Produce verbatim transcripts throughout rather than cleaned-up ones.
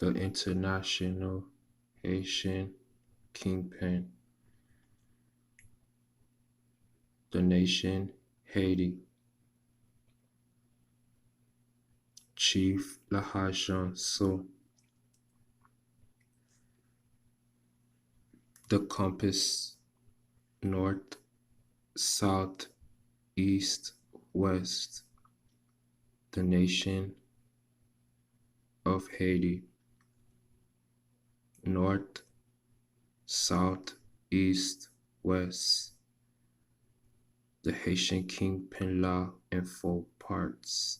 the international Haitian kingpin, the nation Haiti, Chief Lahajan So, the compass north, south, east, west, the nation of Haiti, north, south, east, west. The Haitian kingpin la in four parts.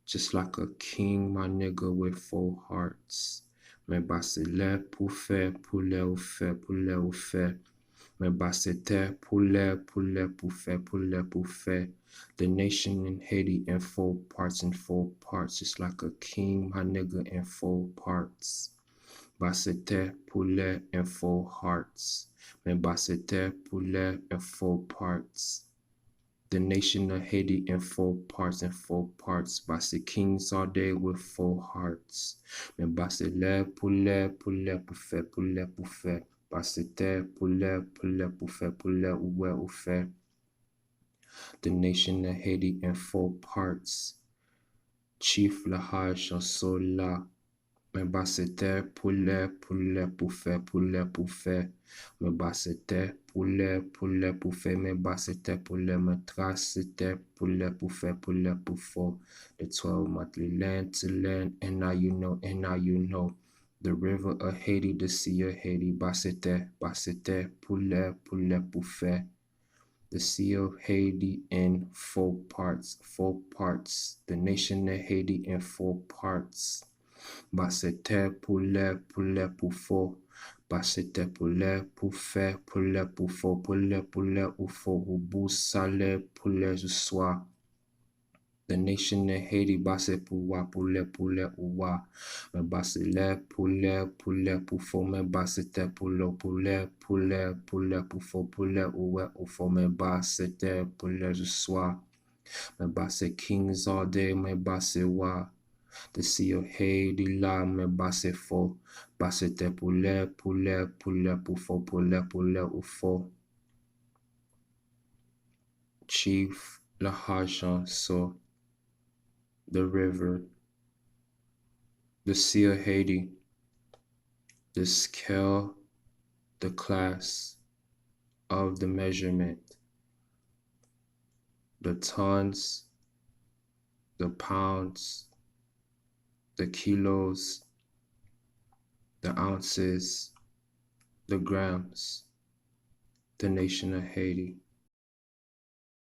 Just like a king, my nigga, with four hearts. Men ba se lè pou fè, pou lè ou fè, pou lè ou fè. Men ba se tè, pou lè, pou lè pou fè, pou lè pou fè. The nation in Haiti in four parts, in four parts. Just like a king, my nigga, in four parts. Ba se tè, pou lè, in four hearts. Men ba se tè, pou lè, in four parts. The nation of Haiti in four parts, in four parts. Ba se kings all day with four hearts. Men ba se lè, pou lè, pou lè pou fè, pou lè pou fè. Ba se tè, pou lè, pou lè pou fè, pou lè ou wè ou fè. The nation of Haiti in four parts. Chief Lahajan So la. Men ba se tè, pou lè, pou lè pou fè, pou lè pou fè. Men ba se tè, pou lè, pou lè pou fè. Men ba se tè, pou lè, men tras se tè, pou lè pou fè, pou lè pou fò. The twelve monthly land to land, and now you know, and now you know. The river of Haiti, the sea of Haiti, ba se tè, ba se tè, pou lè, pou lè pou fè. The sea of Haiti in four parts, four parts. The nation of Haiti in four parts. Ba se tè, pou lè, pou lè pou fò. Ba se tè, pou lè, pou fè, pou lè pou fò, pou lè, pou lè ou fò, ou bous salè, pou lè ou swa. The nation of Haiti, ba se pou wa, pou lè, pou lè ou wa. Men ba se lè, pou lè, pou lè pou fò, men ba se tè, pou lè, pou lè, pou lè, pou lè pou fò, pou lè ou wè ou fò, men ba se tè, pou lè ou swa. Men ba se kings all day, men ba se wa. The sea of Haiti la, men ba se fò. Ba se tè, pou lè, pou lè, pou lè pou fò, pou lè, pou lè ou fò. Chief Lahajan So, the river, the sea of Haiti, the scale, the class of the measurement, the tons, the pounds, the kilos, the ounces, the grams, the nation of Haiti.